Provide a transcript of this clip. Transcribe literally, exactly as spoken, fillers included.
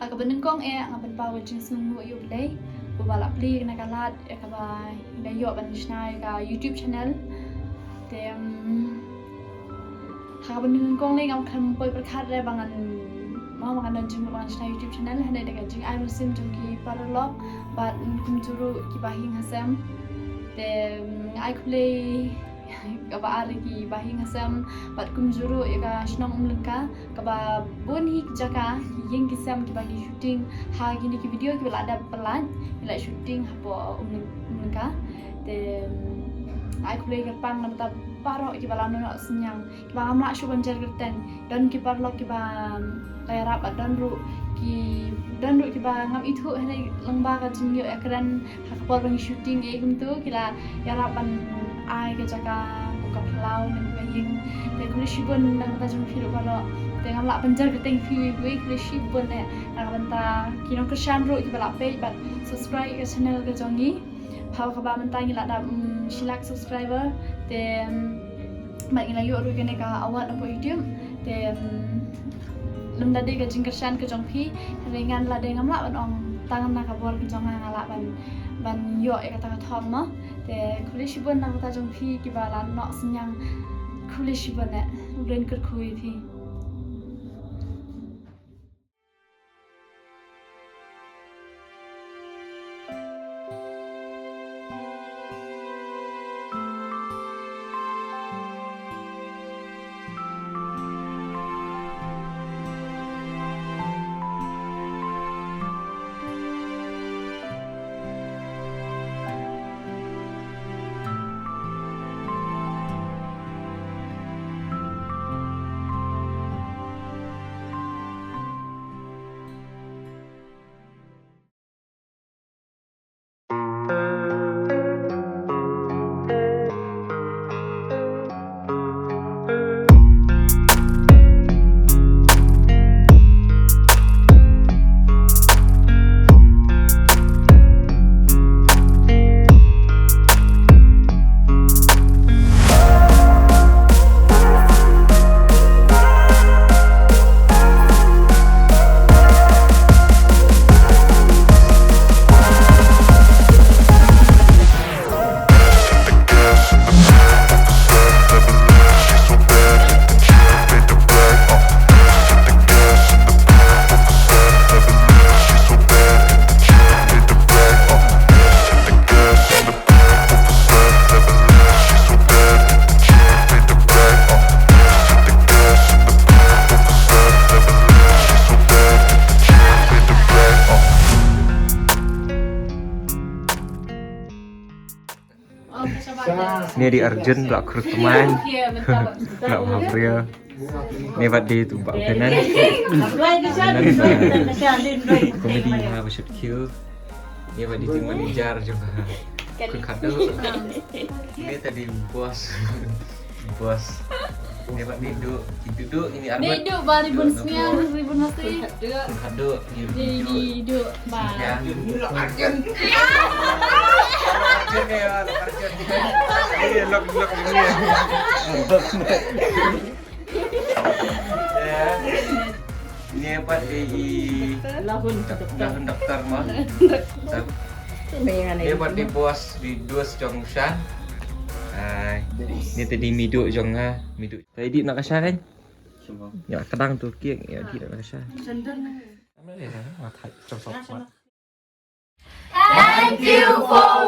Ha kaba nyngkong eh nga pynpaw ka jingsngewnguh ïa U Blei uba la plie na ka lad ïa kaba nga ïoh ban shna ïa ka YouTube channel. Te, mm, ha kaba nyngkong lei ngam khlem poi pyrkhat re ba ngan, ma, ba ngan don jingmut ba ngan shna YouTube channel, hynrei da ka jingai mynsiem jong ki paralok bad kumjuh ruh ki bahing hasem. Te, mm, nga ai khublei kaba ar ïa ki bahing hasem bad kumjuh ruh ïa ka shnong Umlyngka kaba bun hi ki jaka, ki ïing ki sem kiba ngi shooting ha kine ki video kiba la dep pyllait, ngi la shooting hapoh Umlyng-, Umlyngka. Te, mm, ai khublei kyrpang na bynta baroh kiba la noh synñiang, kiba ngam lah shuh ban jer kyrteng. Don ki paralok kiba, mm, la ïarap bad don ruh ki, don ruh kiba ngam ithuh, hynrei lyngba ka jingïoh ïakren ha ka por ba ngi shooting eh kumto, ki la ïarap ban ai ka jaka kum ka phyllaw ne ka ïing. Te khublei shibun na ka bynta jong phi ruh baroh. Te ngam lah ban jer kyrteng phi uwei uwei, khublei shibun eh na ka bynta ki nongkyrshan ruh kiba la peit bad subscribe ïa ka channel ka jong ngi. Haba kaba mynta ngi la dap, mm, shi lak subscriber. Te, mm, bad ngi la ïoh ruh kane ka award na pdeng YouTube. Te, mm, lymda dei ka jingkyrshan ka jong phi, hynrei ngan la dei, ngam lah ban ong tang na ka bor ka jong nga nga lah ban, ban ïoh ïa kata ka thong mo. Te khublei shibun na ka bynta jong phi kiba la noh synñiang. Khublei shibun eh. U Blei un kyrkhu ïa phi. Ni di Arjun, Black Cruise Teman. Black Hafria. Ni wat di tu Bak Penan. Penan ba komedi ha ba shit kill. Ni wat di tu manager juga. Kekado. Ni tadi bos. Bos. Ni wat di du. Duduk ini Ni Arjun. Duduk ba ribun senior, ribun masih. Kekado. Ni duduk ba. Arjun. Arjun ya, Arjun. Ini lok, lok ini. Ya. Ni pat di lahun doktor. Lahun doktor mah. Ni pat di bos di dus jong sha. Ai. Ni tadi midu jong ha, midu. Tadi nak sha kan? Ya kadang tu kek ya di nak sha. Thank you for